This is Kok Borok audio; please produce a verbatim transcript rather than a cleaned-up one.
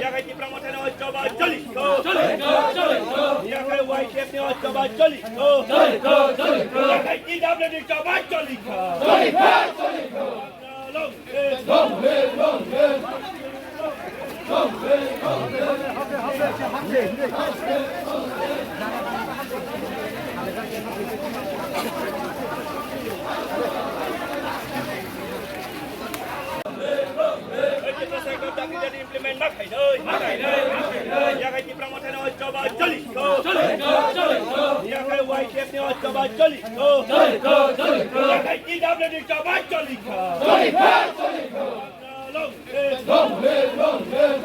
Yakai Tipra Motha ni o choba choli kho. Yakai Y T F ni o choba choli kho. Yakai T W ni choba choli kho. Long live! Long live! Long live! Implement ma khainai. Yakai Tipra Motha ni o choba choli kho. Yakai Y T F ni o choba choli kho. Yakai T W ni choba choli kho. Long live! Long live! Long live!